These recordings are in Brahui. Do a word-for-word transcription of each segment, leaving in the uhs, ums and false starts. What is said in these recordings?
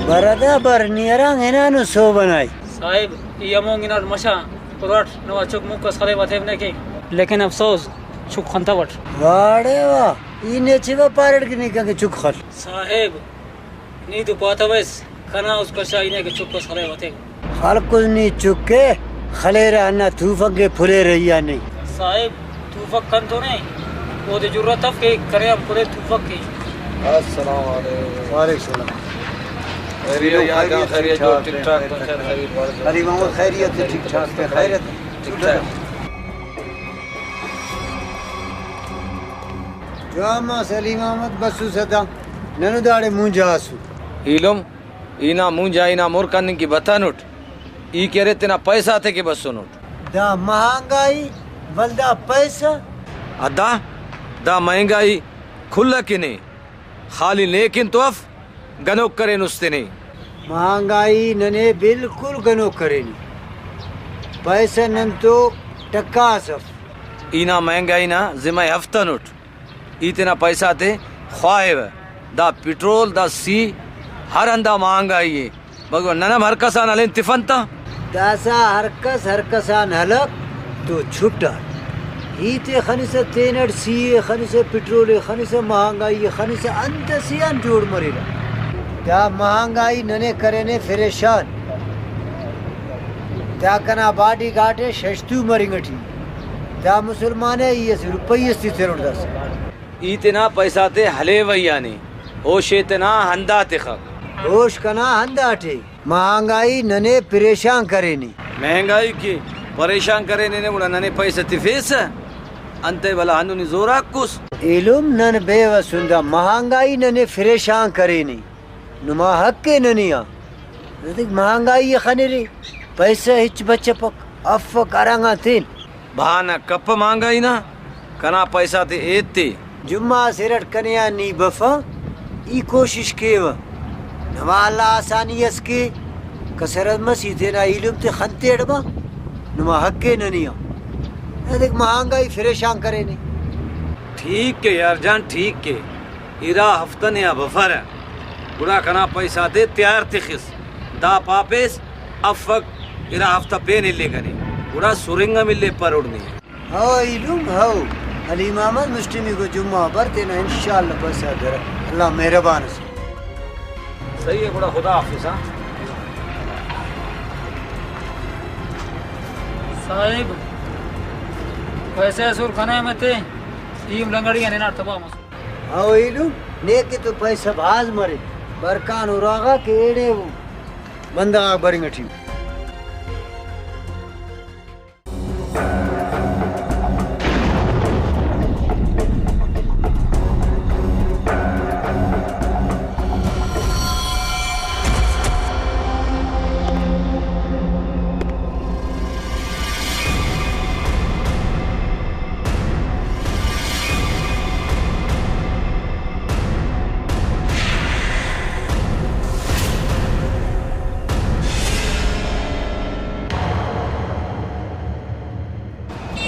بردا بر، نی ہرانگ ہنانو سہب ئنا ءِ۔ صاحب، ای ہمونگ ہناٹ مشا، پراٹ نوا چک مک اس خلیوہ تیونے کہ۔ لیکن افسوس، چک خنتوٹ۔ واڑے واہ، ای نیچے و پاریٹ کہ نی کنکہ چک خل۔ صاحب، نی تو پاتویس، کنا اس کشا ای نے کہ چک اس خلیوہ تیوہ۔ خلکس نی چک ءِ خلیرہ، ہندا توفک ءِ پھلیرہ ای آ نے۔ صاحب، توفک کنتون ءِ، اودے جرات اف کہ کنے آن پھلے توفک ءِ۔ السلام علیکم۔ وعلیکم السلام۔ خیریت یا خیریت، ٹھیک ٹھاک، ٹھیک ٹھاک۔ علی محمد خیریت، ٹھیک ٹھاک، خیریت۔ ٹھیک ٹھاک۔ جوان مس علی محمد، بسوسہ تا، ننو داڑے مونجا اسو۔ ایلم، ای نا مونجا ای نا مر کننگ کہ بتنٹ، ای کہ ارے تینا پیسہ آتے کہ بسنٹ۔ دا مہانگائی ولدا پیسہ؟ ادا، دا مہنگائی کل اکن ءِ، خالی نیکن تو اف، گنوک کرین است نے۔ مہانگائی ننے بالکل گنوک کرینے، پیسہ نن تو ٹکاس اف۔ ای نا مہنگائی نا ذمہ ءِ ہفتنٹ۔ ای تینا پیسہ تے خواہوہ۔ دا پٹرول، دا سی، ہر ہندا مہانگائی ءِ۔ بس نن ہم ہر کس آن ہلین تفن تا۔ داسہ ہر کس ہر کس آن ہلک تو چھٹاٹ۔ ہیت ءِ خنسہ، تینٹ سی ءِ خنسہ، پٹرول ءِ خنسہ، مہانگائی ءِ خنسہ، انت اسے آن جوڑ مریرہ۔ دا مہانگائی ننے کرینے فریشان۔ دا کنا باڈی گارڈ ءِ ششتو مرنگ ٹی۔ دا مسلمان ءِ، ای اسہ روپئی اس تتنٹ داسہ۔ ای تینا پیسہ تے ہلیوہ ای آ نے، ہوش ءِ تینا ہندا تخک۔ ہوش کنا ہنداٹے، مہانگائی ننے پریشان کرینے۔ مہنگائی کہ پریشان کرینے نے، گڑا ننے پیسہ تفیسہ؟ انتئے بھلا ہندن ای زوراک اس؟ ایلم نن بے وس ان، دا مہانگائی ننے فریشان کرینے۔ نما حق ءِ ننے آ۔ دادے مہانگائی ءِ خنرے، پیسہ ہچ بچپک، افک ہرانگ آن تین۔ بہانہ کپہ مہانگائی نا، کنا پیسہ تے ایتے۔ جمعہ اس ارٹ کنے آن نی بفا، ای کوشش کیوہ۔ نما اللہ آسانی اس کے، کسر اس مس ای تینا ایلم تے خنتیٹ با، نما حق ءِ ننے آ۔ دادے مہانگائی فریشان کرینے۔ ٹھیک کے یار جان، ٹھیک کے۔ ارا ہفتہ نے آ بفرہ، گڑا کنا پیسہ تے تیار تخس۔ دا پاپیس افک، ارا ہفتہ پین الیکہ نے، گڑا سرنگ ہم الیپر اوڑنے۔ ہو ایلم ہو، علی محمد مسٹمیکو جمعہ بر تینا انشاءاللہ پیسہ درہ، اللہ مہربان اس۔ صحیح ہے، گڑا خدا حافظ، ہاں۔ صاحب، پیسہ ئسر کنے متے، ای ہم لنگڑی آن ہناٹ تباہ مسر۔ او ایلم، نیکہ تو پیسہ بھاز مرے، برکان اراغا کہ ایڑے بندغ آک برنگ ٹی۔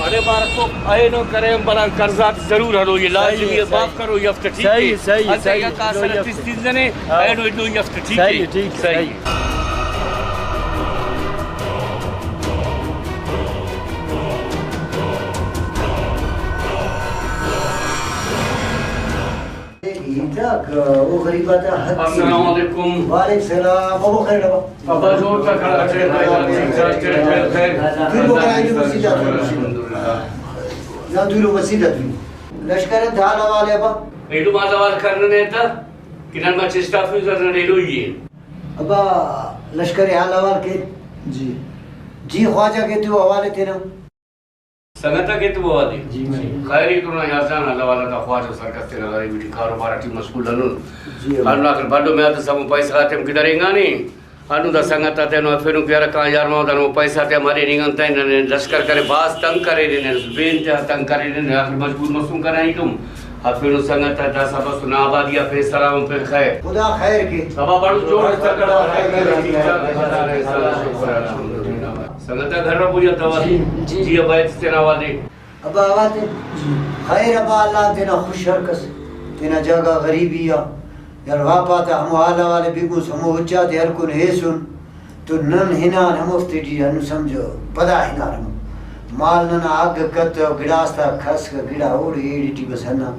ارے بارکو، اینو کرے ہم بلان قرض آتے ضرور ہلو، یہ لازمی ہے، معاف کرو، یہ ہفتہ ٹھیک ہے۔ صحیح، صحیح، انت صحیح، کا سر تیس تیس جنے، ہاں۔ اینو اینو یہ ہفتہ ٹھیک ہے۔ صحیح، ٹھیک، صحیح۔ صحیح۔ ہیتاک، او غریب آتا حق۔ السلام علیکم۔ وعلیکم السلام۔ ابا خیر ابا۔ ابا جوڑ تا کھڑا، خیر، خیر، ٹھیک ٹھاک، خیر، خیر۔ دورو بنا، ایلو مسیت آ دورو۔ الحمدللہ۔ نا دورو مسیت آ دورو۔ لشکر انت حال حوال ابا؟ ایلو حال حوال کرنے تا کہ نن مچ اسٹاف یوزر نن ایلو ہی ہے۔ ابا لشکر حال حوال کے۔ جی۔ جی خواجہ کے تو حوالے تینا۔ سنگت آک ایتبو آتے۔ جی، جی۔ خیری تو نا یار جان، اللہ والا تا خواجہ سرکس تینا غریبی ٹی کاروبار ٹی مشغول ہنون۔ جی، اللہ۔ ہندا آخر بھلو میات سمو پیسہ غاتے ہم گدرینگانے۔ ہنو دا سنگت آتے ہنو ہرفینو کہ یار کان یار ما دنو پیسہ تے ہم ہریننگ انت ننے لشکر کرے بھاز تنگ کرینے، بین تیا تنگ کرینے، آخر مجبور مسون کنا ایلم۔ ہرفینو سنگت آتے داسہ بس نا آبادی آ پین سلام پین خیر۔ خدا خیر کے۔ سبا بڑو جوڑ اس تکڑا خیر کے۔ سنگت آ گھر بویا دوا۔ جی، جی۔ جی، ابا ایت تینا وعدے۔ ابا آواتے۔ جی۔ خیر ابا، اللہ تینا خوش ہر کس تینا جاگہ غریبی آ، یار واپار تا ہمو حال حوال ءِ بگوس، ہمو اُچ آتے ہلکن ایسن تو نن ہنان ہموفتے ٹی ہندن سمجھو پدا ہنان ہمو۔ مال ننا اگہ کتو، گڑاس تا کھسکہ، گڑا اوڑے ایڑے ٹی بس ہنان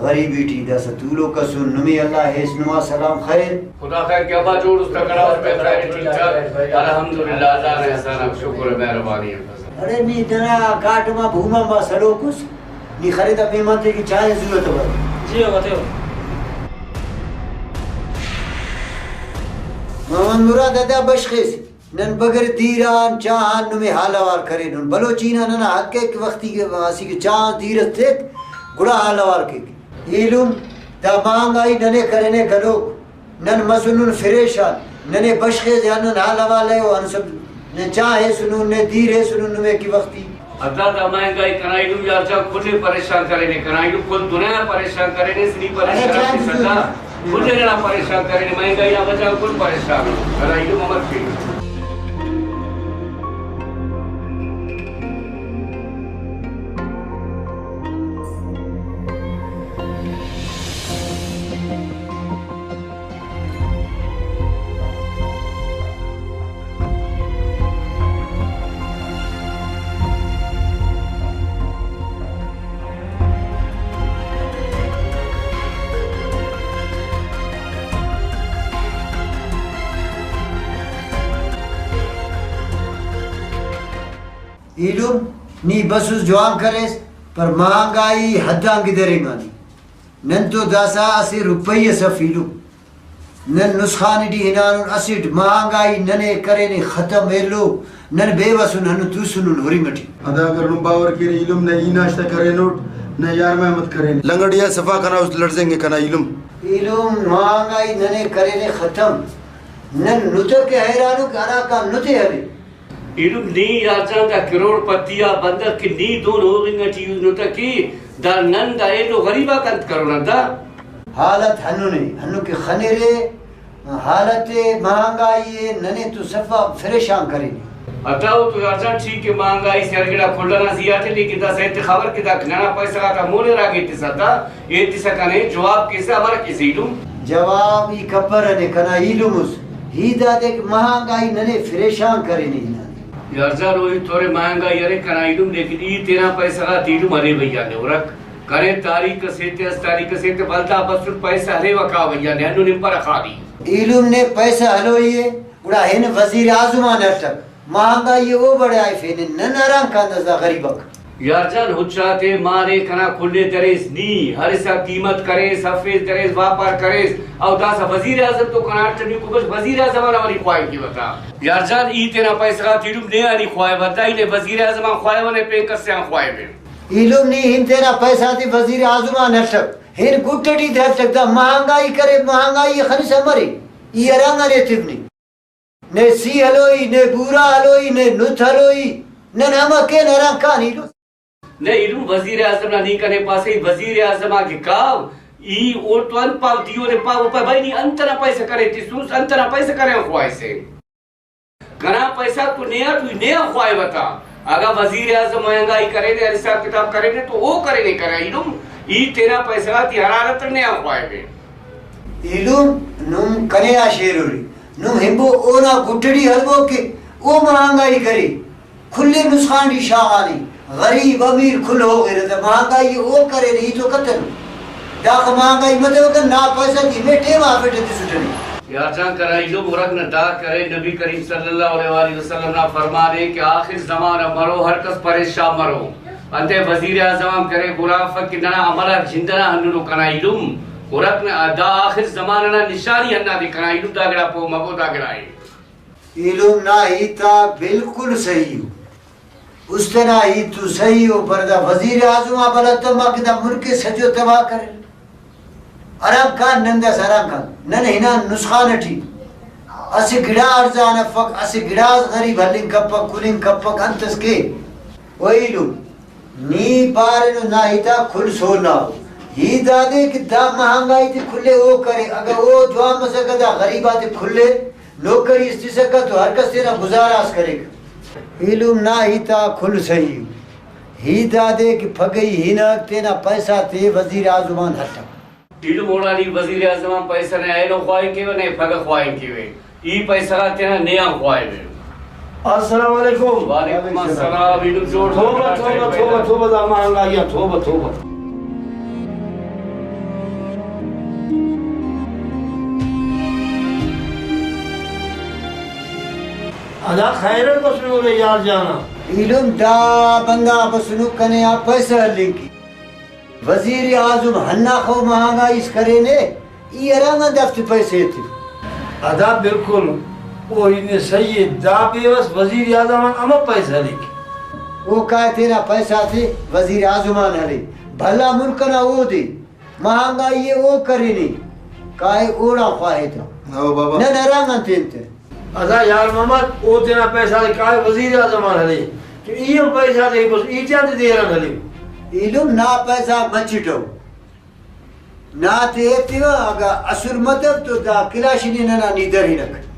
غریبی ٹی داسہ تولوک ئسن۔ نمے اللہ ایس، نما سلام خیر۔ خدا خیر کہ ابا جوڑ اس، تکڑا اس، بے خیر، ٹھیک ٹھاک۔ الحمدللہ، اللہ نا احسان، شکر، مہربانی۔ اڑے نی تینا کاٹم آ بھوم آن با سلوک اس، نی خنے تا مہمان تے کہ چائے ضرورت ءِ بھائی۔ جی ہو، بتاؤ۔ محمد مراد، ادا بشخیس، نن بغیر دیر آن چاہ آن نمے حال حوال کرینن۔ بلوچی نا ننا حق ءِ کہ وختی کہ اسیکہ چاہ آن دیر اس تیک، گڑا حال حوال کیک۔ ایلم دا مہنگائی ننے کرینے گلوک۔ نن مسنن فریشان، ننے بشخیس، ہندن حال حوال ءِ و ہنسن، نے چاہ ایسنن، نے دیر ایسنن نمے کہ وختی۔ حتی دا مہنگائی کنا ایلم یار جان کل ءِ پریشان کرینے، کنا ایلم کل دنیا ءِ پریشان کرینے، نی پریشان ارے جان، تس حتی، کل ءِ ننا پریشان کرینے، مہنگائی نا وجہ غان کل پریشان ءُ، کنا ایلم امر کیک۔ ایلم نی بسس جوان کریس، پر مہنگائی حد آن گدرینگانی۔ نن تو داسہ اسہ روپئی اس اف ایلم۔ نن نسخان ٹی ہنانن، اسٹ مہنگائی ننے کرینے ختم ایلو، نن بے وس ان، ہندن توسنن ہرم ٹی۔ ادا اگر نم باور کیرے ایلم نہ ای ناشتہ کرینٹ، نہ یار محمد کرینے۔ لنگڑی آ صفا کنا است لڑزنگ ءِ کنا ایلم۔ ایلم مہنگائی ننے کرینے ختم۔ نن نتکہ حیران ان کہ ہراکان نتے ہلے۔ ایلم نی یار جان دا کروڑ پتی آ بندغ کہ نی دہن ہوغنگ ٹی ءِ نتکہ دا نن دا ایلو غریب آک انت کرون انت دا؟ حالت ہندن ءِ، ہندن کہ خنرے، حالت مہنگائی ءِ ننے تو صفا فریشان کرینے۔ ہتاؤ تو یار جان ٹھیک ہے مہنگائی سے ہر گڑا کل ئنا زی آ ٹی، لیکن داسہ ایتے خبر کہ دا ننا پیسہ غاتا مون اراگے تسا تا، ایتسہ کنے جواب کیسہ امر کیسہ ایلم؟ جواب ای کپرہ نے کنا ایلم اس، ہی دادے کہ مہنگائی ننے فریشان کرینے ہنانے۔ یار جان، او ہیت تورے مہنگائی ارے کنا ایلم، لیکن ای تینا پیسہ غاتے ایلم ہرے بھئی آن نے ہرک۔ کنے تاریخ اسے تے، اس تاریخ اسے تے، ولدا بسر پیسہ ہرے وکا بھئی آن نے، ہندن ہنپرہ خالی۔ ایلم نے پیسہ ہلوئی ءِ، گڑا ہن وزیر اعظم آن ہٹک۔ مہنگائی ءِ او بڑھائفینے، نن ہرانگ کان داسہ دا غریبک۔ یار جان، ہچ آتے مارے کنا کل ءِ دریس نی، ہرسا قیمت کریس، ہرفیس دریس، واپار کریس، او داسہ وزیر اعظم تو کنا اٹ نی کو بس وزیر اعظم آن اوار ای خواہنگ کیوہ تا۔ یار جان، ای تینا پیسہ غاتے ایلم نے آن ای خواہوہ تا، ای نے وزیر اعظم آن خواہوہ، نے پین کس آن خواہوہ۔ ایلم نی ہن تینا پیسہ غاتے وزیر اعظم آن ہلک، ہن گٹ ٹی تے ہلک، دا مہنگائی کرے، مہنگائی خنسا مرے، ای ہرانگ آن ایتو نے۔ نے سی ہلوئی، نے بورا ہلوئی، نے نت ہلوئی، نن امر کین ہرانگ کان ایلم۔ نہ ایلم، وزیر اعظم نا نی کنے پاسہ، ای وزیر اعظم آ کہ کاو، ای اوڑتون پاو، دی اونے پاو، پا بھائی نی انت ئنا پیسہ کرے تسوس، انت ئنا پیسہ کرے آن خواہسے؟ کنا پیسہ تو نے آ تو ای نے آن خواہوہ تا۔ اگہ وزیر اعظم مہنگائی کرینے، ہر حساب کتاب کرینے تو او کرینے کنا ایلم، ای تینا پیسہ غاتے ہر حالت اٹ نے آن خواہوے۔ ایلم نم کنے آ شیرورے، نم ہنبو اونا گٹڑی ہلبو کہ او مہنگائی کرے، کل ءِ نسخان ٹی شاغانے، غریب امیر کل ہوغرہ تہ مہنگائی او کرینے، ہیت و کتنو۔ داخہ مہنگائی متوکہ نا پیسہ تے ہمے ٹائم آ فٹ تسٹنے۔ یار جان، کنا ایلم ہرک نا دا کرے، نبی کریم صلی اللہ علیہ وآلہ وسلم نا فرمان ءِ کہ آخر زمانہ مرو، ہر کس پریشان مرو۔ انتئے وزیر اعظم ہم کرے، گڑا افک کہ ننا عمل آک جند ئنا ہندنو کنا ایلم۔ ہرک نا دا آخر زمانہ نا نشانی ہندادے کنا ایلم، دا گڑا پہہ مبو دا گڑا ءِ۔ ایلم نا ہیت آک بالکل صحیح ءُ۔ است ئنا ہیت تو صحیح ءُ، پر دا وزیر اعظم آ بھلا تما کہ دا ملک ءِ سجو تباہ کریر۔ ہرانگ کان نن داسہ ہرانگ کان، نن ہنان نسخان ٹی۔ اسہ گڑا ارزان افک، اسہ گڑاس غریب ہلنگ کپک، کلنگ کپک، انت اس کے؟ و ایلم، نی پارینو نا ہیت آک کل سونا ءُ۔ ہیت دادے کہ دا مہنگائی تے کل ءِ او کرے، اگہ او جوان مسکہ دا غریب آتے کل ءِ نوکری اس تسکہ تو ہر کس تینا گزارہ اس کریکہ۔ ایلم نا ہیت آک کل صحیح ءُ۔ ہیت دادے کہ پگہ ای ہنک تینا پیسہ تے وزیر اعظم آن ہلک۔ ایلم اوڑا نی وزیر اعظم آن پیسہ نے اینو خواہنگ کیوہ، نے پگہ خواہنگ کیوہ۔ ای پیسہ غا تینا نے آن خواہوے۔ السلام علیکم۔ وعلیکم السلام۔ ایلم جوڑ، توبہ، توبہ، توبہ، توبہ، دا مہنگائی آ، توبہ، توبہ۔ ادا خیر اٹ بسنو نے یار جانا۔ ایلم دا بندغ بسنو کنے آ پیسہ ہلنگ کے۔ وزیر اعظم ہنداخہ مہنگائی اس کرینے، ای ہرانگ آن دافتے پیسہ ایتو۔ ادا بالکل او ہیت نے صحیح ءِ، دا بیوس وزیر اعظم آن امہ پیسہ ہلیک۔ او کائے تینا پیسہ غاتے وزیر اعظم آن ہلے، بھلا ملک ئنا اودے مہنگائی ءِ او کرینے، کائے اوڑان خواہے تا۔ ہو بابا۔ نن ہرانگ آن تین تر۔ ادا یار محمد، او تینا پیسہ غاتے کائے وزیر اعظم آن ہلے، تو ای ہم پیسہ غاتے بس ای تیان تے دیر آن ہلیو۔ ایلم نا پیسہ مچٹ ءُ۔ نا تے ایتیوہ، اگہ اسل متو تو دا کلاشی نے ننا نی درینک۔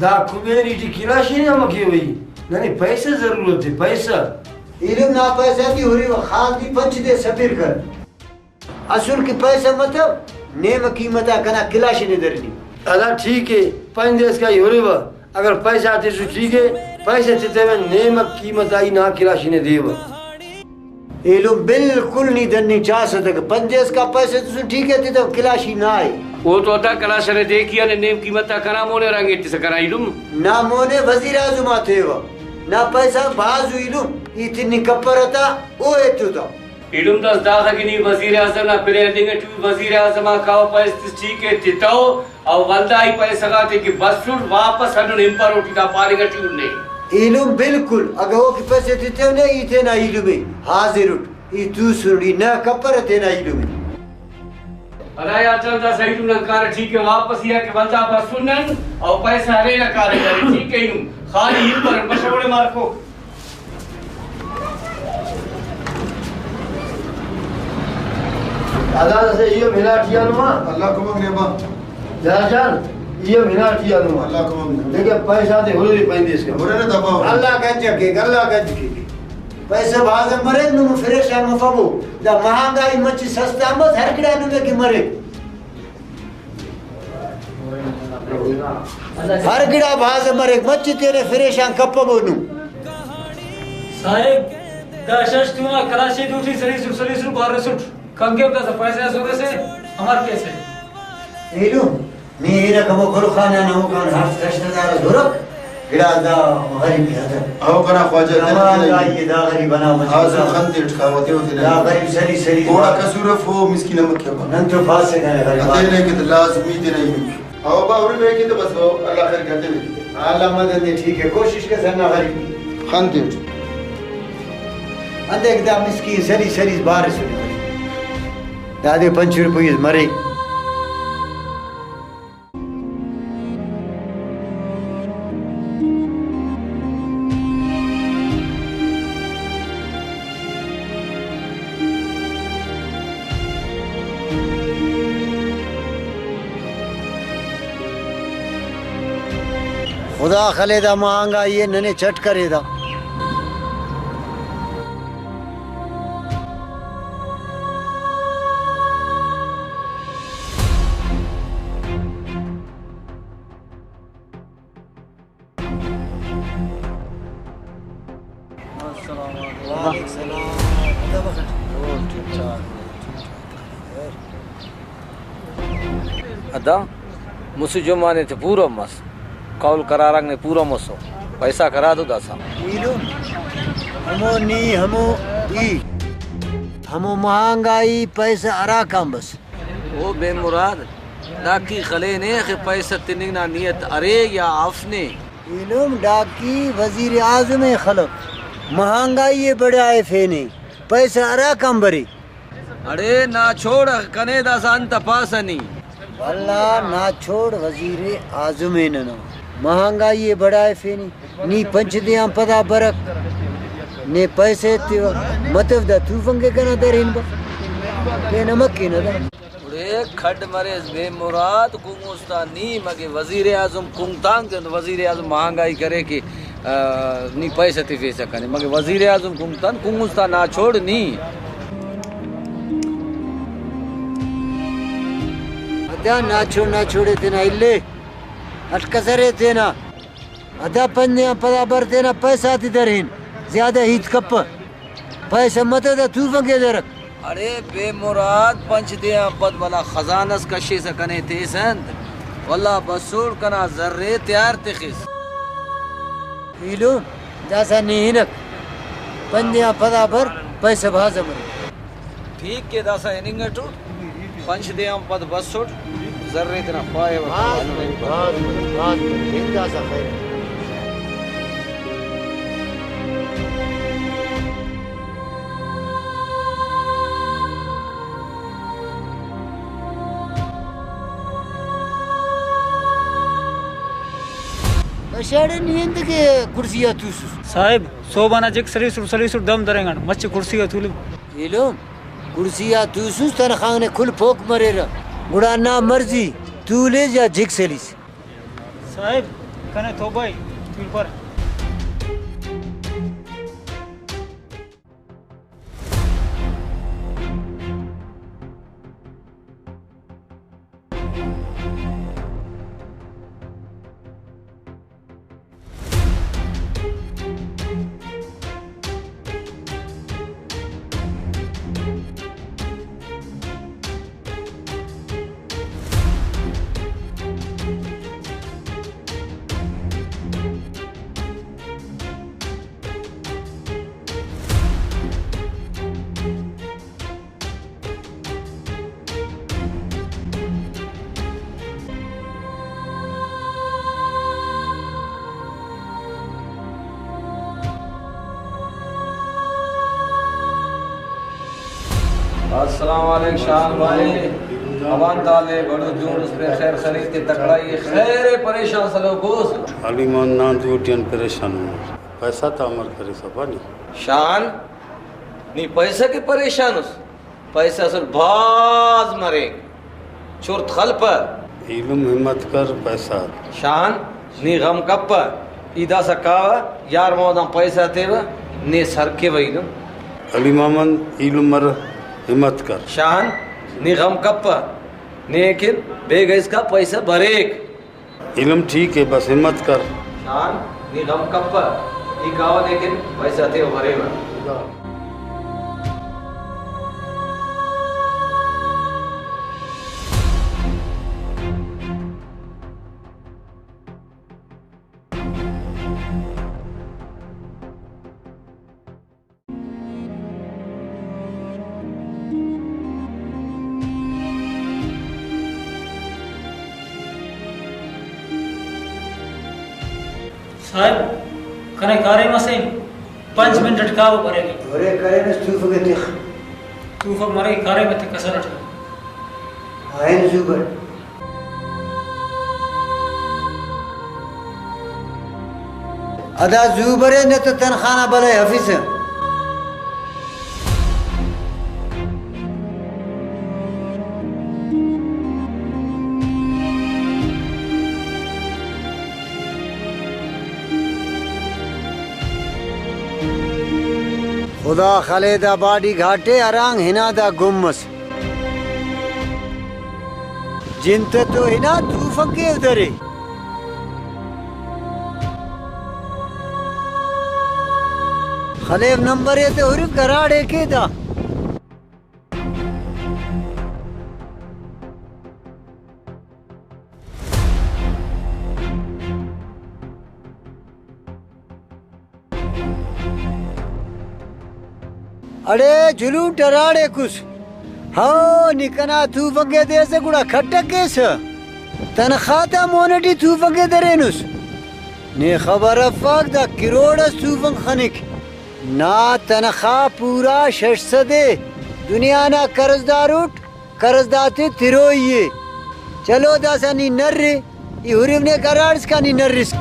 دا کمیری ٹی کلاشی نے امر کیوہ ای؟ ننے پیسہ ضرورت ءِ، پیسہ۔ ایلم نا پیسہ تے ہُرِوہ، خاص نی پنچ دے صبر کر۔ اسل کہ پیسہ متو، نیمہ قیمت آ کنا کلاشی نے درینی۔ ادا ٹھیک ءِ، پنچ دے اسکا ای ہُرِوہ۔ اگر پیسہ تسس ٹھیک ءِ، پیسہ تتوہ، نیمہ قیمت آ ای نا کلاشی نے دیوہ۔ ایلم بالکل نی دننگ چاسہ تہ، پنچ دے اسکا پیسہ تسن ٹھیک ءِ، تتو کلاشی نا ءِ۔ او تو ادا کلاشی نے دیک ای، نے نیم قیمت آ کنا مون ءِ ہرانگ ایتسہ کنا ایلم۔ نا مون ءِ وزیر اعظم آ تیوہ، نا پیسہ بھاز ءُ ایلم، ای تننگ کپرہ تا، او ایتو تا۔ ایلم داس داخہ کہ نی وزیر اعظم نا پن ءِ ہلنگ ٹی، وزیر اعظم آ کاوہ پیسہ تس ٹھیک ءِ تتو، او ولدا ای پیسہ غاتے کہ بسٹ واپس ہندن ہنپروٹ ای، دا پاننگ ٹی اُن نے۔ ایلم بالکل، اگہ او کہ پیسہ تتو نے، ای تینا ایلم ءِ حاضر اٹ، ای توسن، ای نہ کپرہ تینا ایلم ءِ۔ ادا یار جان، داسہ ایلم نن کارہ ٹھیک ءِ، واپس ای آ کہ ولدا بسن نن، او پیسہ ہرینہ کارہ کرے، ٹھیک ءِ ایلم، خالی ہنپرہ، بشہ اوڑے مارکو۔ ادا اسہ ای ہم ہنا ٹی آنما۔ اللہ کمک نے با۔ یار جان، ای ہم ہنا ٹی آنما۔ اللہ کمک نے۔ دیکھے پیسہ تے ہُرے پائندے اس کا۔ ہُرے نا دبا۔ اللہ گنج کے، اللہ گنج کے۔ پیسہ بھاز مریک، نم فریشان مفبو۔ دا مہنگائی مچ سستا مس، ہر گڑا نمے کہ مریک۔ ہر گڑا بھاز مریک، مچ تینے فریشان کپبو نم۔ صاحب، دا شش تیونا کلاشی دوٹی سلیسٹ، سلیسٹ بارسٹ۔ کنگے داسہ پیسہ اسورے سے، امر کیسے؟ ایلو، نی ایرک ہمو گل خان آن ہموکان ہرف دشت ہزار اس ہُرک، گڑا دا غریب ءِ ادب۔ او کنا خواجہ، تینا مہنگائی ءِ دا غریب انا مچ آ سو خن تیٹ کاوہ تے او تینا۔ دا غریب سری سری اوڑا قصور اف، او مسکین امر کیوہ۔ نن تو پاسہ کنے غریب آ۔ تینے کہ لازمی تینا ہی۔ او با، ہُرے بے کہ تو بس، او اللہ خیر کرتے بے۔ اللہ مدد دے، ٹھیک ہے، کوشش کر سنا غریب۔ خن تیٹ۔ اندیک دا مسکین سری سری بارسٹ۔ دادے پنچ روپئی اس مرے۔ خدا خلے دا مہنگائی ءِ ننے چٹ کرے دا۔ السلام علیکم۔ وعلیکم السلام۔ ادا مسہ جمعہ نے تے پورو مس، قول قرار آک نے پورو مسو، پیسہ کرا دو داسا۔ ایلو ہمو نی ہمو ای، ہمو مہنگائی پیسہ ہراکان بس۔ او بے مراد، داکی خلینے اخہ پیسہ تننگ نا نیت ارے یا اف نے؟ ایلم ڈاکی وزیر اعظم ءِ خلک، مہنگائی ءِ بڑھائفینے، پیسہ ہراکان برے۔ اڑے ناچوڑ کنے داسہ انت پاسہ نی؟ واللہ ناچوڑ وزیر اعظم ءِ ننا مہنگائی ءِ بڑھائفینے، نی پنچ دے آن پدا برک، نے پیسہ ایتیوہ، مطلب دا توفنگ ءِ کنا درین با، تینا مکینہ دا۔ گڑے کھڈ مریس بے مراد، کنگ اس تا نی، مگہ وزیر اعظم کنگ تانگ تے، وزیر اعظم مہنگائی کرے کہ، آ، نی پیسہ تفیسہ کنے، مگہ وزیر اعظم کنگ تان، کنگ اس تا ناچوڑ نی۔ یا ناچوڑ ناچوڑے تینا الے، اٹکسرے تینا۔ ادا پنجے آن پدا بر تینا پیسہ آتے درین، زیادہ ہیت کپہ۔ پیسہ متہ دا توفنکے درک۔ اڑے بے مراد، پنچ دے آن پد بھلا خزانہ اس کشیسہ کنے تیسہ انت؟ واللہ بسوڑ، کنا زرے تیار تخس۔ ایلم، داسہ نی ہنک، پنجے آن پدا بر، پیسہ بھازا مرے۔ ٹھیک کہ داسہ ہننگ اٹو، پنچ دے آن پد بسٹ، زر ءِ تینا خواہے و بھاز، بھاز، بھاز، بھاز، داسہ خیر۔ بشاڑے نی انت کہ کرسی آ توسس؟ صاحب، سہب انا جک سلیسٹ، سلیسٹ دم درینگان، مچہ کرسی آ تولم۔ ایلم، کرسی آ توسس، تنخواہ نے کل پوک مریرہ، گڑا نا مرضی تولیس یا جک سلیس۔ صاحب، کنے توبہ ءِ، تول پر۔ السلام علیکم شاہان بھائی، امان تالے، بڑو جوڑ اس پہ خیر خرید کے تکڑائی خیر پریشان سلو کوس۔ علی مان نان تو ٹین پریشان ہوں۔ پیسہ تا امر کرے سبانی۔ شاہان، نی پیسہ کہ پریشان اس؟ پیسہ اسل بھاز مریک، چرت خلپہ۔ ایلم ہمت کر پیسہ۔ شاہان، نی غم کپہ، ای داسہ کاوہ، یار محمد آن پیسہ تیوہ، نے سر کیوہ ایلم۔ علی محمد، ایلم مر، ہمت کر۔ شاہان، نی غم کپہ، نے کن بیگہ اسکا پیسہ بریک۔ ایلم ٹھیک ءِ، بس ہمت کر۔ شان، نی غم کپہ، ای کاوہ لیکن پیسہ تے بریوہ۔ صاحب، کنے کاریم اسے، پنچ منٹ اٹ کاوہ بریک۔ ارے کرینس، توفک ءِ تخ۔ توفک مرے، کاریم ءِ تخ کسر اٹ۔ آئین زوبر۔ ادا زو برے، نہ تو تنخواہ نا بلے ہفسہ۔ خدا خلے دا باڈی گھاٹے، ہرانگ ہنا دا گم مس۔ جنت تو ہنا توفک ءِ درے۔ خلیو نمبر ءِ تے ہرف گراڑے کے دا۔ اڑے جلون ٹراڑے کس۔ ہو، نی کنا توفک ءِ دیسہ گڑا کھٹک کیسہ۔ تنخواہ تا مون ٹی توفک ءِ درینس۔ نے خبر افک دا کروڑ اس توفک خنک۔ نا تنخواہ پورا شش سد ءِ۔ دنیا نا قرض دار اٹ۔ قرض داتے تروئی ءِ۔ چلو داسہ نی نرے، ای ہرم نے گراڑ اسکا نی نرسک۔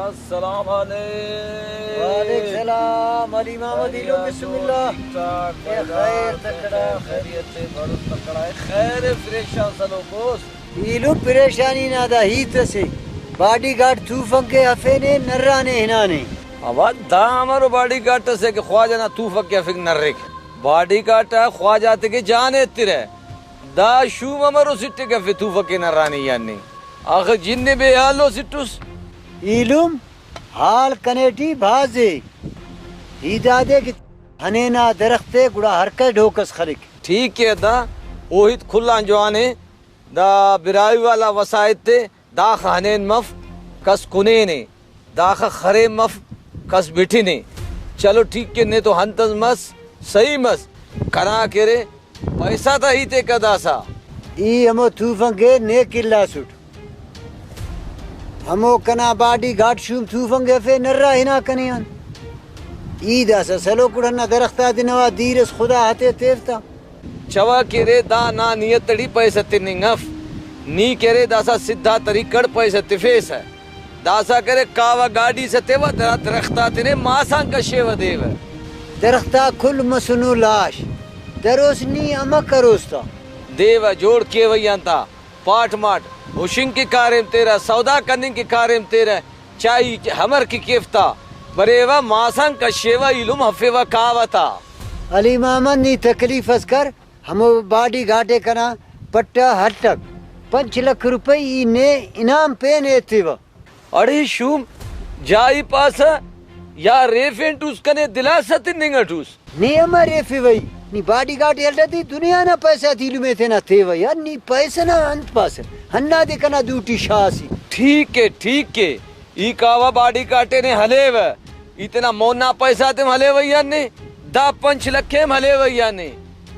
السلام علیکم۔ وعلیکم السلام، علی محمد ایلو، بسم اللہ۔ ٹھیک ٹھاک، اے خیر تکڑا، خیریت اے، بڑو تکڑا اے، خیر اے، فریشان سلوک اس۔ ایلو پریشانی نا دا ہیت اسے، باڈی گارڈ توفنگ کہ ہفینے، نرانے ہنانے۔ اوا دا امرو باڈی گارڈ اسے کہ خواجہ نا توفنگ کہ ہفنگ نرک۔ باڈی گارڈ آ خواجہ آتے کہ جان ایترہ۔ دا شوم امرو سٹک افے توفنگ کہ نرانے یعنی۔ آخر جن بے حالو سٹس۔ ایلم حال کنے ٹی بھازے۔ ہی دادے کہ ہنینا درخت ءِ گڑا ہر کس ڈھوک اس خلک۔ ٹھیک ءِ، دا او ہیت کل آن جوان ءِ۔ دا براہوئی والا وسائط ءِ، داخہ ہنین مف، کس کنینے، داخہ خرین مف، کس بٹنے۔ چلو ٹھیک ءِ، نے تو ہنتس مس، صحیح مس۔ کنا کہ ارے، پیسہ تا ہیت ءِ کہ داسہ۔ ای ہمو توفنگ ءِ نے کلاسٹ۔ ہمو کنا باڈی گارڈ شوم توفنگ ءِ ہفے نرا ہنا کنے آن۔ ای داسہ سلوکڑ ہندا درخت آتے نوا دیر اس خدا ہتے تیو تا۔ چوا کہ ارے دا نا نیت اٹی پیسہ تننگ اف۔ نی کہ ارے داسہ سدھا طریقہ اٹ پیسہ تفیسہ۔ داسہ کرے کاوہ گاڈی ستیوہ، درا درخت آتینے ماسان کشیوہ دیوہ۔ درخت آک کل مسنو لاش، دروس نی امہ کروس تا۔ دیوہ جوڑ کیوہ ای آن تا پاٹ ماٹ ہشنگ کہ کاریم تیرہ، سودا کننگ کہ کاریم تیرہ، چائی ہمر کہ کیفتا بریوہ ماسان کشیوہ ایلم ہفیوہ کاوہ تا۔ علی محمد نی تکلیف اس کر، ہمو باڈی گارڈ ءِ کنا پٹہ ہلٹک، پنچ لکھ روپئی ای نے انعام پین ایتیوہ۔ اڑے شوم جائی پاسہ یا ریفین ٹوس کنے دلاسہ تننگ اٹوس۔ نے امہ ریفیوئی؟ نی باڈی گارڈ ءِ ہلٹہ تے دنیا نا پیسہ تے ایلم ءِ تینا تیوہ یار، نی پیسہ نا انت پاسہ؟ ہندادے کنا دوٹی شاہ سے۔ ٹھیک ءِ، ٹھیک ءِ۔ ای کاوہ باڈی گارڈ ءِ نے ہلیوہ، ای تینا مون نا پیسہ تیم ہلیوہ یا نے، دا پنچ لکھ ءِ ہم ہلیوہ یا نے۔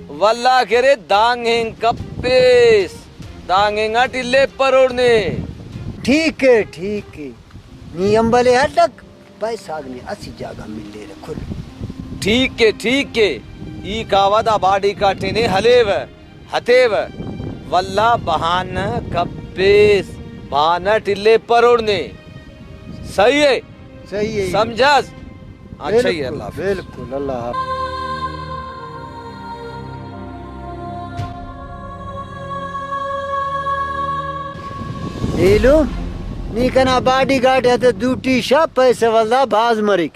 واللہ کہ ارے دانگ اینگ کپیس، دانگ اینگ اٹ الیپر اوڑنے۔ ٹھیک ءِ، ٹھیک ءِ۔ نی امبل ءِ ہلک، پیسہ آک نے اسہ جاگہ ملیرہ کل۔ ٹھیک ءِ، ٹھیک ءِ۔ ای کاوہ دا باڈی گارڈ ءِ نے ہلیوہ۔ ہتیوہ، ولدا بہانہ کپیس، بہانہ ٹلے پروڑ نے۔ صحیح ءِ؟ صحیح ءِ۔ سمجھاس؟ اچھا ای، بالکل، اللہ حافظ۔ بالکل، اللہ حافظ۔ ایلو، نی کنا باڈی گارڈ ءِ ہتہ دوٹی شا، پیسہ ولدا بھاز مریک۔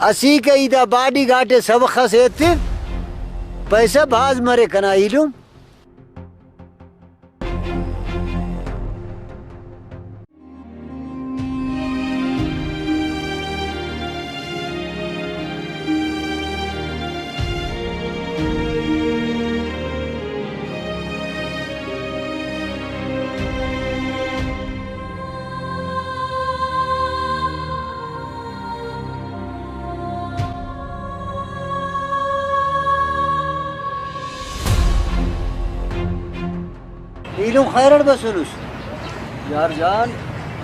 اسیکہ ای دا باڈی گارڈ ءِ سبخ ئسے ایتو، پیسہ بھاز مرے کنا ایلم۔ ایلم خیر اٹ بسونس؟ یار جان،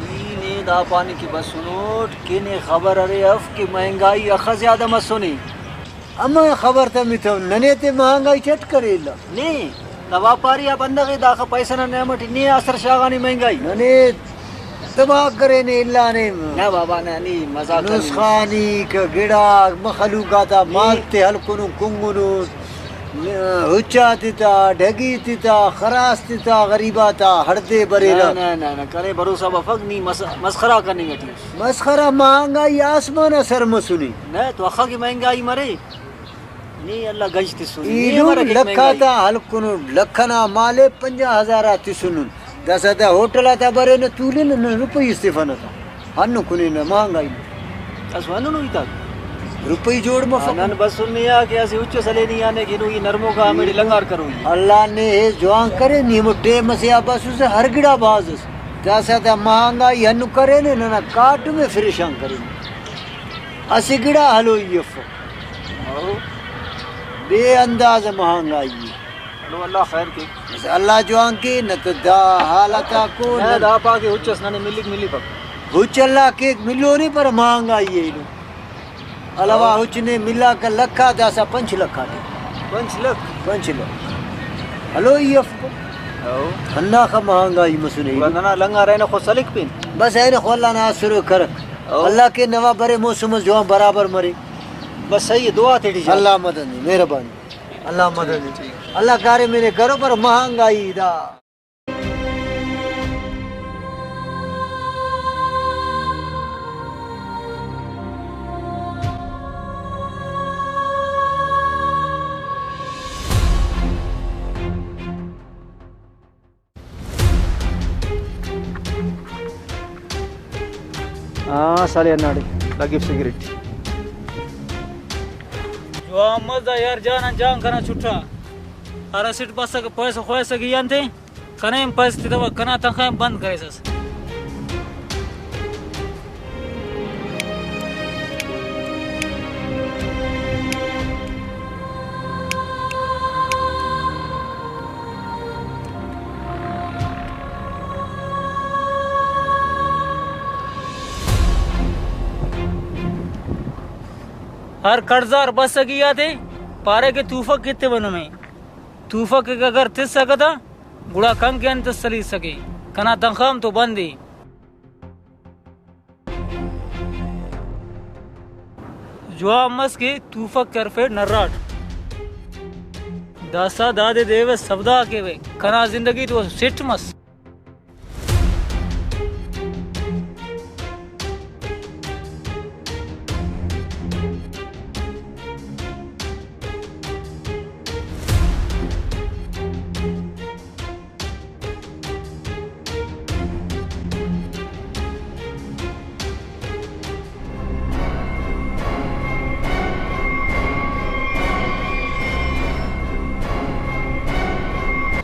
ای نے دا پاننگ کہ بسنٹ کہ نے خبر ارے اف کہ مہنگائی اخہ زیادہ مسنے۔ امہ خبر تمتو، ننے تے مہنگائی چٹ کرے الا۔ نے دا واپاری آ بندغ ءِ، داخہ پیسہ نا نعمت ءِ، نے آسر شاغانے مہنگائی۔ ننے تباہ کرینے الا نے۔ نہ بابا، نہ، نی مذاق آ نی۔ نسخانیک، گڑاک، مخلوق آتا مال تے ہلکنن، کنگنن، ہچ آ تتا، ڈگی تتا، خراس تتا، غریب آتا ہڑدے بریرہ۔ نہ، نہ، نہ، نہ، کنے بھروسہ بفک، نی مس-، مسخرہ کننگ اٹی اس۔ مسخرہ، مہنگائی آسمان آ سر مسنے۔ نہ تو اخہ کہ مہنگائی مرے۔ نی اللہ گنج تسنے، نی ایلم امر کہ لکھ مہنگائی۔ آتا ہلکنٹ، لکھ ئنا مال ءِ پنجاہ ہزار آ تسنن۔ داسہ دا ہوٹل آتا برینہ تولنہ، نن روپئی استیفنہ تا۔ ہندن کنینہ مہنگائی۔ اسہ ہندنو ہیتاک۔ روپئی جوڑ مفک۔ نن بسن نے آ کہ اسہ اچ ئس ہلینی آنے کہ نو ای نرموکا ہمیڑے لنگار کرو ای۔ اللہ نے ایس جوان کرے، نی ہمو ٹائم ئسے آ بسوسہ ہر گڑا بھاز ئس۔ داسہ دا مہنگائی ہندن کرینے، ننا کاٹم ءِ فریشان کرینے۔ اسہ گڑا ہلوئی افک۔ او۔ بے انداز مہنگائی ءِ۔ چلو اللہ خیر کے۔ بس اللہ جوان کے، نہ تو دا حالت آکو، نہ نہ۔ دا پاکہ ہچ اس ننے ملک ملیفک۔ ہچ اللہ کیک ملو نے پر مہنگائی ءِ ایلو۔ علاوہ ہچ نے ملاک لکھ آ داسہ پنچ لکھ آتے۔ پنچ لکھ؟ پنچ لکھ۔ ہلوئی افک۔ او۔ ہنداخہ مہنگائی مسنے۔ گڑا ننا لنگار اینو خو سلک پین۔ بس اینو خو اللہ نا آسرو کرک۔ او۔ اللہ کے نوا برے موسم اس جوان برابر مرے۔ بس صحیح ہے، دعا تیٹی جان۔ اللہ مدد نے، مہربانی۔ اللہ مدد نے۔ اللہ کاریم نے کرو پر مہنگائی دا۔ ہاں، ساڑے ہناڑے لگیو سگریٹ۔ جوان مس دا یار جان آن جان کنا چھٹا۔ ہر اسٹ بسکہ پیسہ خواہسکہ ای انتے؟ کنے ہم پیسہ تتوہ، کنا تنخواہ ہم بند کریسس۔ ہر قرضدار بسکہ ای آتے پارے کہ توفک ایتبہ نمے۔ توفک اگر تسکہ تا گڑا کنکہ انت اس سلیسکہ؟ کنا تنخواہ ہم تو بند ءِ۔ جوان مس کہ توفک کرفیٹ نراٹ۔ داسہ دادے دے و سودا کیوہ۔ کنا زندگی تو سٹ مس۔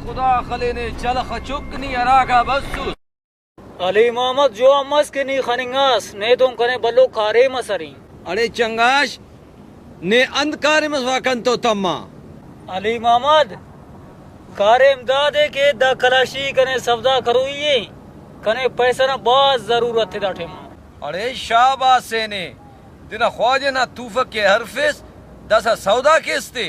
خدا خلینے چلخ چک نی ہراکا بسوس۔ علی محمد، جوان مس کہ نی خننگاس، نے تون کنے بھلو کاریم اس ارے۔ اڑے چنگاش، نے انت کاریم اس وا کنتو تما؟ علی محمد، کاریم دادے کہ دا کلاشی کنے سودا کروئی ءِ، کنے پیسہ نا بھاز ضرورت ءِ دا ٹائم آ۔ اڑے شاباس ءِ نے، تینا خواجہ نا توفک ءِ ہرفیس، داسہ سودا کیس تے۔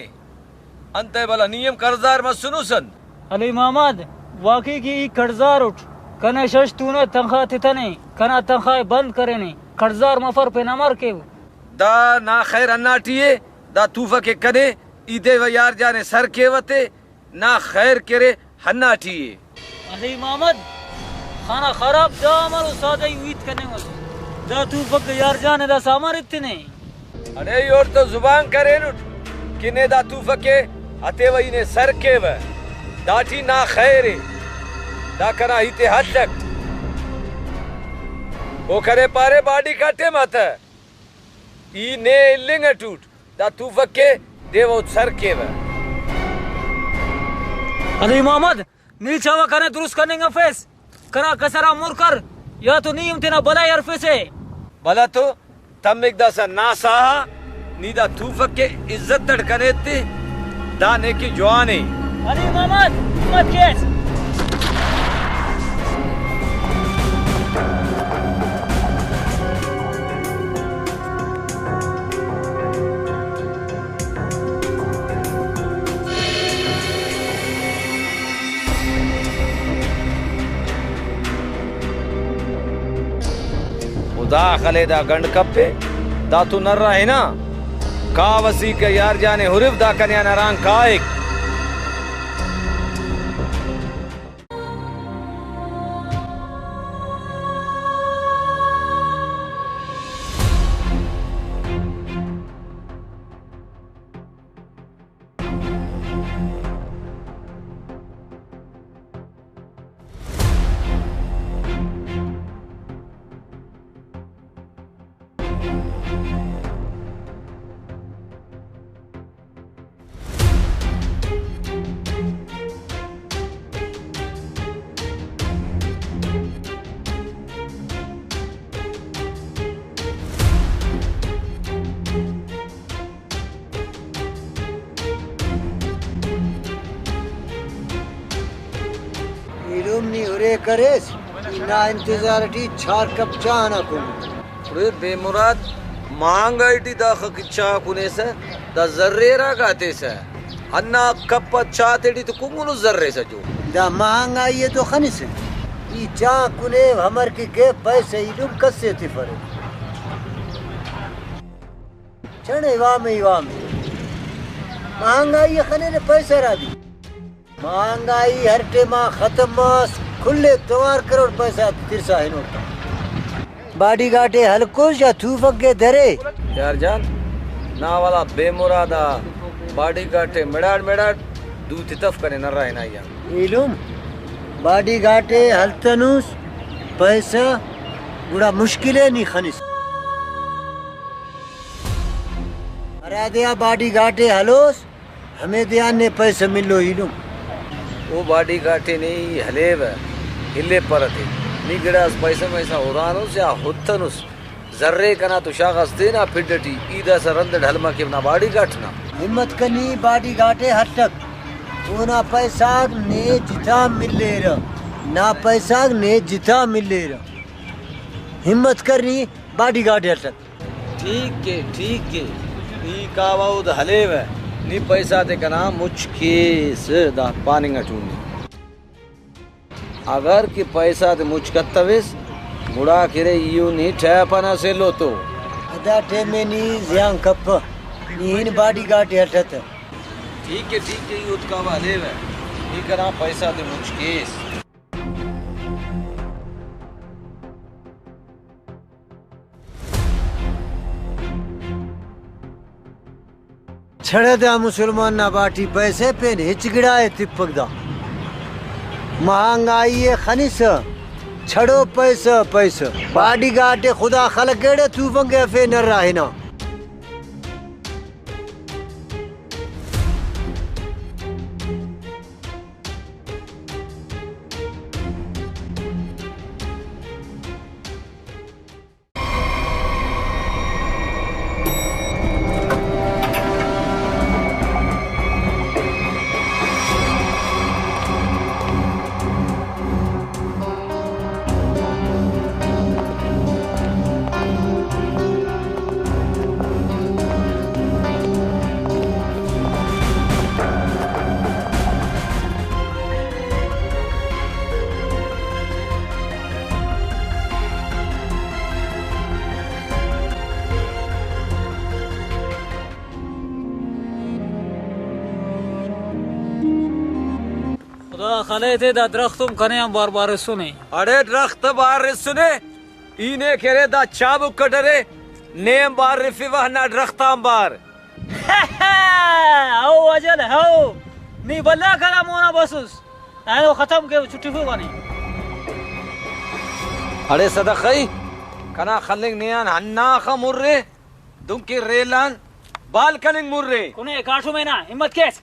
انتئے بھلا نی ہم قرضدار مسنس انت؟ علی محمد، واقعی کہ ای قرضدار اٹ، کنے شش تونہ تنخواہ تتنے، کنا تنخواہ ءِ بند کرینے، قرضدار مفر پین امر کیو؟ دا نا خیر ہناٹی ءِ، دا توفک ءِ کنے، ای دے و یار جان ءِ سر کیوہ تے، نا خیر کرے ہناٹی ءِ۔ علی محمد، خانہ خراب، دا امر و سادہ ای ہیت کننگ اس؟ دا توفک یار جان ءِ داسہ امر ایتنے؟ اڑے ای اوڑتون زبان کرینٹ کہ نے دا توفک ءِ ہتیوہ ای نے سر کیوہ، داٹی نا خیر ءِ، دا کنا ہیت ءِ حد اٹ۔ او کنے پارے باڈی کاٹے ماتہ، ای نے النگ اٹوٹ، دا توفک ءِ دے و سر کیوہ۔ علی محمد، نی چاوہ کنے درست کننگ افیس، کنا کسر آ مر کر، یا تو نی ہم تینا بلائی ہرفیسے۔ بھلا تو تمک داسہ نا ساہ آ، نی دا توفک ءِ عزت اٹ کنے تے، دا نیکی جوان ءِ۔ علی محمد، ہمت کیس۔ و دا خلے دا گنڈ کپے، دا تو نرا ہنا۔ کاوہ سیکہ یار جان ءِ ہرف، دا کنے آن ہران کائک۔ ایلم نی ہرے کریس، نا انتظار ٹی چار کپ چاہ نا کن۔ اڑے بے مراد، مہنگائی ٹی داخہ کہ چاہ کنیسہ، دا زر ارا گاتیسہ۔ ہندا کپ آ چاہ تیٹی تو کنگنو زر ایسہ جو۔ دا مہنگائی ءِ تو خنسہ۔ ای چا کنے، ہمر کہ کے پیسہ ایلم کس ءِ تفرے۔ چڑ عوام عوام۔ مہنگائی ءِ خنینے پیسہ را دی۔ مہنگائی ہر ٹائما ختم مس، کل ءِ توار کروڑ پیسہ ترسا ہنوٹ۔ باڈی گارڈ ءِ ہلکوس یا توفک ءِ درے؟ یار جان، نا والا بے مراد آ باڈی گارڈ ءِ مڑاڑ مڑاڑ دو تتف کنے نرا ہنائی آ۔ ایلم باڈی گارڈ ءِ ہلتنوس پیسہ، گڑا مشکل ءِ نی خنس۔ ہرادے آ باڈی گارڈ ءِ ہلوس، ہمے دے آن نے پیسہ ملو ایلم۔ او باڈی گارڈ ءِ نے ای ہلیوہ، الیپرہ تے۔ نی گڑاس پیسہ میسہ ہرانس یا ہتنس، زرے کنا تو شاغاس تینا پھڈ ٹی، ای داسہ رند اٹ ہلمہ کیو نا باڈی گارڈ نا۔ ہمت کن نی باڈی گارڈ ءِ ہلک، اونا پیسہ غاک نے جتا ملیرہ، نا پیسہ غاک نے جتا ملیرہ۔ ہمت کر نی باڈی گارڈ ءِ ہلک۔ ٹھیک ءِ، ٹھیک ءِ، ای کاوہ اود ہلیوہ، نی پیسہ تے کنا مچ کیس، دا پاننگ اٹ اُن۔ اگر کہ پیسہ تے مچ کتویس، گڑا کہ ارے ایہن نی ٹھیپ ئنا سیلو تو۔ ادا ٹائم ءِ نی زیان کپہ، نی ہن باڈی گارڈ ءِ ہلتہ۔ ٹھیک ءِ، ٹھیک ءِ، ای اود کاوہ ہلیوہ، نی کنا پیسہ تے مچ کیس۔ چھڑہ دا مسلمان نا باٹی پیسہ پین ہچ گڑا ءِ تپک دا۔ مہنگائی ءِ خنسہ، چھڑو پیسہ، پیسہ۔ باڈی گارڈ ءِ خدا خلق ایڑے توفنگ ءِ افے نرا ہنا۔ خدا خلے تے دا درخت ہم کنے آن بار بار رسنے۔ اڑے درخت بار رسنے، ای نے کہ ارے دا چابک اٹ ارے، نے ہم بار رفیوہ ہندا درخت آن بار۔ ہو اجل ہو، نی بھلا کنا مونا بسس، اینو ختم کے چھٹفو کنے۔ اڑے صدقہ ای، کنا خلنگ نے آن ہناخہ مرے۔ دنکہ ریل آن بال کننگ مرے۔ کنے کاٹم نا ہمت کیس۔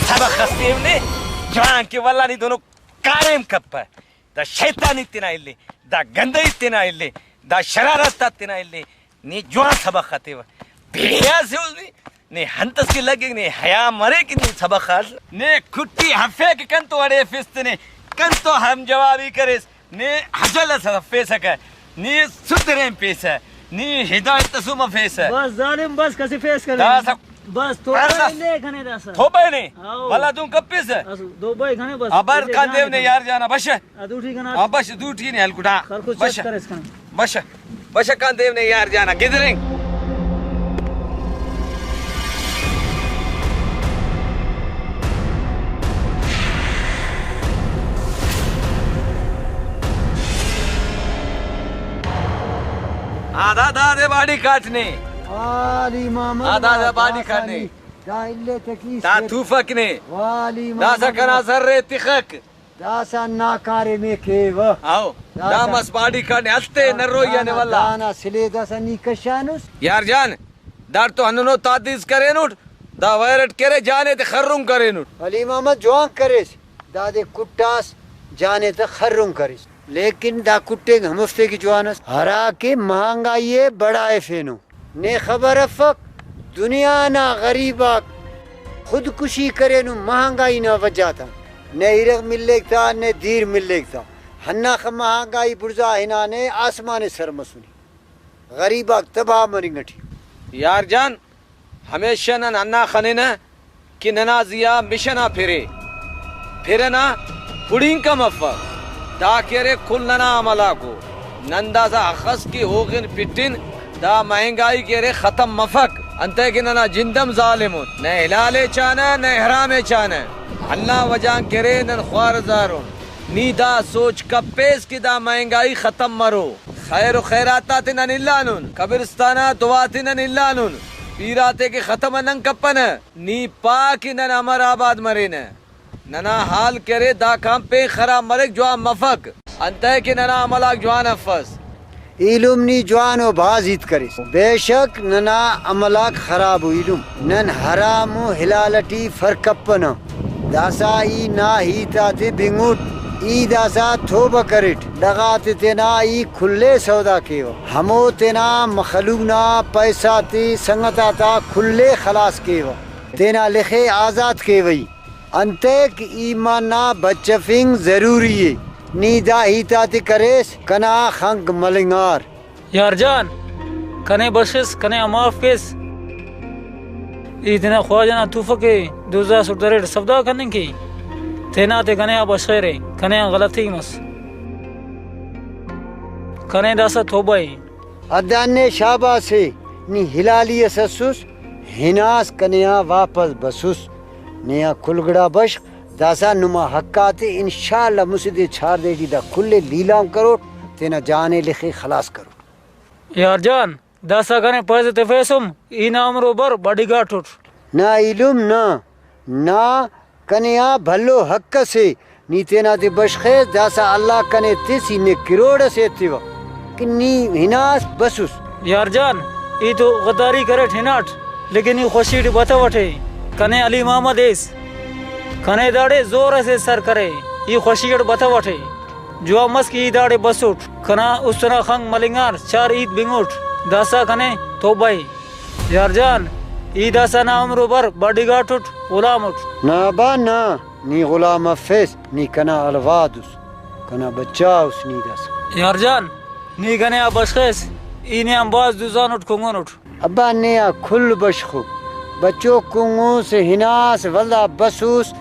سبخ اس تیو نے جوان کہ ولدا نی دنو کاریم کپہ۔ دا شیطانی تینا الے، دا گندہی تینا الے، دا شرارت آ تینا الے۔ نی جوان سبخ آ تیوہ۔ بے حیا سے اس نی، نی ہنتس کہ لگک، نی حیا مریک نی سبخ آ۔ نے کٹی ہفیک کنتو اڑے فست نے، کنتو ہم جوابی کریس، نے ہزل اس ہفیسکہ، نی سدرین پیسہ، نی ہدایت اس مفیسہ۔ بس ظالم بس، کسے فیس کرے۔ داسہ بس تو بس۔ لے کنے داسہ۔ تو بھائی نے، ہاؤ۔ بھلا دوں کپیسہ۔ بس دو بھائی کنے بس۔ ابر کان دیو نے یار جانا بشہ۔ آ، دوٹی کنا۔ آ، بش، دوٹی نے ہلکٹ، آ۔ خلکو بش۔ چیک کریس کنا۔ بش، بش کان دیو نے یار جانا، گدرنگ۔ آ، دا، دا دے باڈی کاٹ نے۔ آ، علی محمد آ، دا، دا واہ، باڈی کاٹ نے۔ دا الے تکی دا سے۔ توفک نے۔ واہ، علی داسہ محمد کنا واہ۔ سر ءِ تخک۔ داسہ ناکاریم ءِ کیوہ۔ ہاؤ، داسہ دا مس باڈی کاٹ نے، ہستے نروئی آنے دانا، ولدا۔ دانا سلے داسہ نی کشانس۔ یار جان، داڑتو ہندنو تادیز کرینٹ، دا وائر اٹ کرے، جانے تے خرن کرینٹ۔ علی محمد جوان کریس، دادے کٹاس، جانے تے خرن کریس۔ لیکن دا کٹنگ ہموفتے کہ جوان اس، ہرا کہ مہنگائی ءِ بڑائفینو۔ نے خبر افک، دنیا نا غریب آک خودکشی کرینو مہنگائی نا وجہ تا، نہ ارغ ملیک تا، نہ دیر ملیک تا۔ ہندا خن مہانگائی بڑزا ہنانے آسمان سر مسنے۔ غریب آک تباہ مننگ ٹی۔ یار جان، ہمیشہ نن ہندا خننہ کہ ننا زیہا مشن آ پھرے، پھر ئنا پڑینک ہم افک۔ دا کہ ارے کل ننا عمل آکو۔ نن داسہ اخس کہ اوغن پٹن، دا مہنگائی کہ ارے ختم مفک۔ انتئے کہ ننا جند ہم ظالم ان، نہ حلال ءِ چانہ نہ حرام ءِ چانہ۔ اللہ وجہ آن کہ ارے نن خوار زارون۔ نی دا سوچ کپیس کہ دا مہنگائی ختم مرو۔ خیر و خیرات آتے نن الانن، قبرستان آ دعا تے نن الانن، پیرات ءِ کہ ختم نن کپنہ۔ نی پا کہ نن امر آباد مرینہ۔ ننا حال کہ ارے داکان پین خراب مریک، جوان مفک، انتئے کہ ننا عمل آک جوان افس۔ ایلم نی جوان و بھاز ہیت کریس۔ بے شک ننا عمل آک خراب ءُ ایلم۔ نن حرام و حلال ٹی فرق کپنہ۔ داسہ ای نا ہیت آتے بنگٹ۔ ای داسہ توبہ کریٹ۔ ڈغاتے تینا ای کل ءِ سودا کیوہ۔ ہمو تینا مخلوق نا پیسہ تے سنگت آتا کل ءِ خلاص کیوہ۔ تینا لخ ءِ آزات کیوہ ای۔ انتئے کہ ایمان نا بچفنگ ضروری ءِ۔ نی دا ہیت آتے کریس، کنا خنک ملنگار۔ یار جان، کنے بخشس، کنے آ معاف کیس۔ ای تینا خواجہ نا توفک ءِ دزا سٹ دریٹ سودا کننگ کہ تینا تے کنے آ بشخیرے، کنے آن غلطی مس۔ کنے داسہ توبہ ءِ۔ ادا نے شاباس ءِ، نی حلالی اس اسس، ہناس کنے آ واپس بسس۔ نے آ کل گڑا بشخ، داسہ نما حق آتے انشاءاللہ مسہ دے چھار دے ٹی دا کل ءِ لیلام کروٹ، تینا جان ءِ لخ ءِ خلاص کروٹ۔ یار جان، داسہ کنے پیسہ تفیسم، ای نا عمر و بر باڈی گارڈ اٹ۔ نا ایلم نا، نا کنے آ بھلو حق اسے، نی تینا تے بشخیس، داسہ اللہ کنے تس، ای نے کروڑ اسے ایتیوہ کہ نی ہناس بسس۔ یار جان، ای تو غداری کریٹ ہناٹ، لیکن ای خوشی ٹی بتوٹے۔ کنے علی محمد ایس، کنے داڑے زور اسے سر کرے، ای خوشی اٹ بتوٹے۔ جوان مس کہ ای داڑے بسٹ، کنا است ئنا خنک ملنگار، چار ہیت بنگٹ، داسہ کنے توبہ ءِ۔ یار جان، ای داسہ نا عمر و بر باڈی گارڈ اٹ، غلام اٹ۔ نا با نا، نی غلام افیس، نی کنا الواد اس، کنا بچا اس نی داسہ۔ یار جان، نی کنے آ بشخیس، ای نے آن بھاز دزان اٹ، کنگن اٹ۔ ابا نے آ کل بشخو، بچو کنگو سے ہناس ولدا بسوس،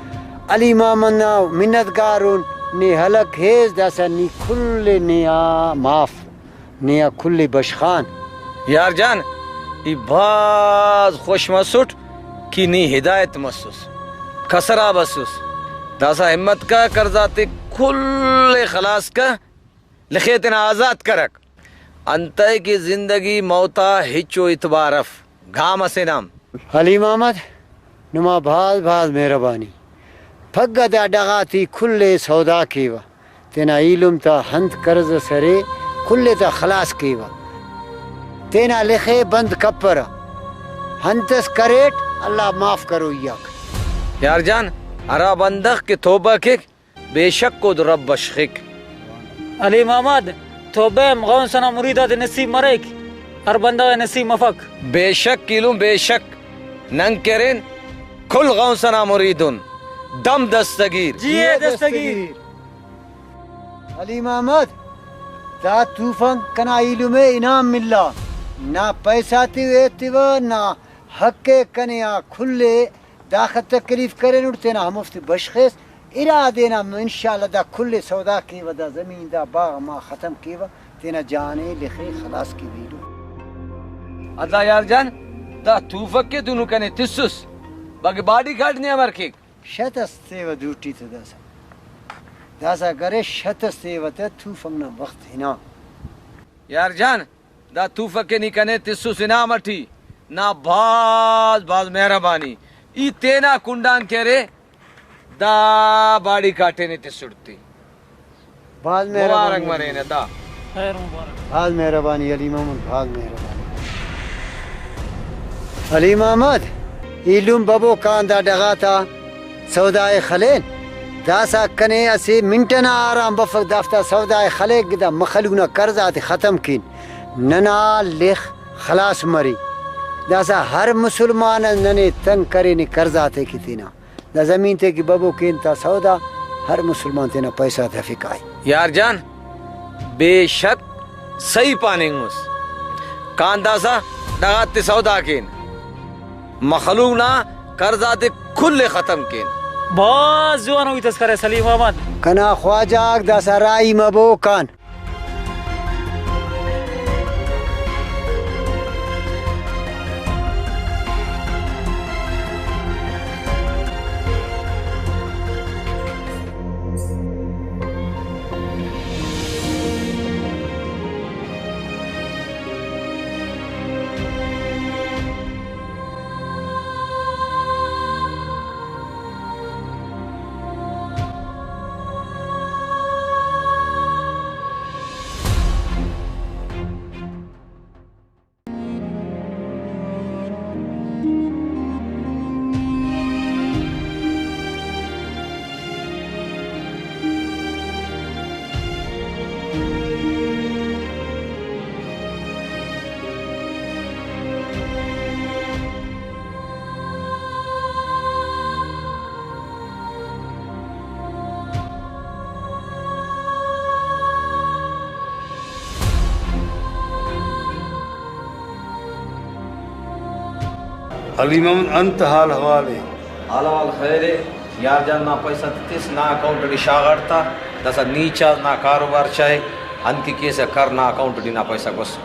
علی محمد نا منت گارون، نے ہلک ہیس داسہ نی کل نے آ معاف۔ نے آ کل ءِ بشخان۔ یار جان، ای بھاز خوش مسٹ کہ نی ہدایت مسس، کسرا بسس۔ داسہ ہمت کا، قرض آتے کل ءِ خلاص کا، لخے تینا آزات کرک۔ انتئے کہ زندگی موت آ ہچو اعتبار اف، گام اسے نام۔ علی محمد، نما بھاز بھاز مہربانی۔ پگہ دا ڈغاتی کل ءِ سودا کیوہ، تینا ایلم تا ہنت قرض اس ارے، کل ءِ تا خلاص کیوہ۔ تینا لخ ءِ بند کپرہ۔ ہنت اس کریٹ، اللہ معاف کروئی آک۔ یار جان، ہرا بندغ کہ توبہ کیک، بے شک اود رب بشخک۔ علی محمد، توبہ ہم غوث ئنا مرید آتے نصیب مریک، ہر بندغ ءِ نصیب مفک۔ بے شک ایلم، بے شک۔ نن کرین کل غوث ئنا مرید ان۔ دم دستگیر۔ جی اے دستگیر۔ علی محمد، دا توفنک کنا ایلم ءِ انعام ملا۔ نا پیسہ تے ایتیوہ، نا حق ءِ کنے آ کل ءِ۔ داخہ تکلیف کرینٹ تینا ہموفتے بشخیس، ارا دے نا انشاءاللہ دا کل ءِ سودا کیوہ، دا زمین دا باغ ما ختم کیوہ، تینا جان ءِ لخ ءِ خلاص کیوہ ایلم۔ ادا یار جان، دا توفک کہ دنو کنے تسس، باقی باڈی گارڈ نے امر کیک؟ شت اس تیوہ دوٹی تو داسہ، داسہ کرے شت اس تیوہ تہ توفک نا وخت ہنا۔ یار جان، دا توفک کہ نی کنے تسس انعام اٹی، نا بھاز بھاز مہربانی۔ ای تینا کنڈان کہ ارے دا باڑی کاٹے نے تسٹ تے۔ بھاز مہربانی مبارک علی۔ مرینہ تا۔ خیر مبارک۔ بھاز مہربانی علی محمد، بھاز مہربانی۔ علی محمد، ایلم ببو کان دا ڈغاتا سودا ءِ خلین، داسہ کنے اسہ منٹ ئنا آرام بفک، دافتا سودا ءِ خلیک، دا مخلوق نا قرض آتے ختم کین، ننا لخ خلاص مرے۔ داسہ ہر مسلمان اس ننے تنگ کرینے قرض آتے کہ تینا، دا زمین تے کہ ببو کین تا سودا، ہر مسلمان تینا پیسہ تے ہفک آئی۔ یار جان، بے شک صحیح پاننگ اس۔ کان داسہ ڈغاتے سودا کین، مخلوق نا قرض آتے کل ءِ ختم کین۔ بھاز جوانو ہیت اس کرے سلیم احمد۔ کنا خواجہ آک داسہ راہی مبو کان۔ علی محمد، انت حال حوال ءِ؟ حال حوال خیر ءِ۔ یار جان نا پیسہ تے تس نا اکاؤنٹ اٹی شاغاٹ تا، داسہ نی چا نا کاروبار چائے، انت کہ کیسہ کر نا اکاؤنٹ اٹی نا پیسہ گوس۔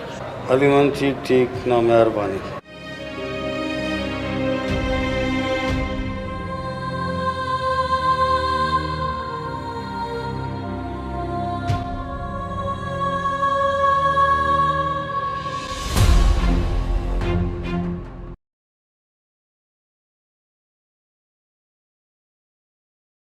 علی محمد، ٹھیک ٹھیک، نا مہربانی۔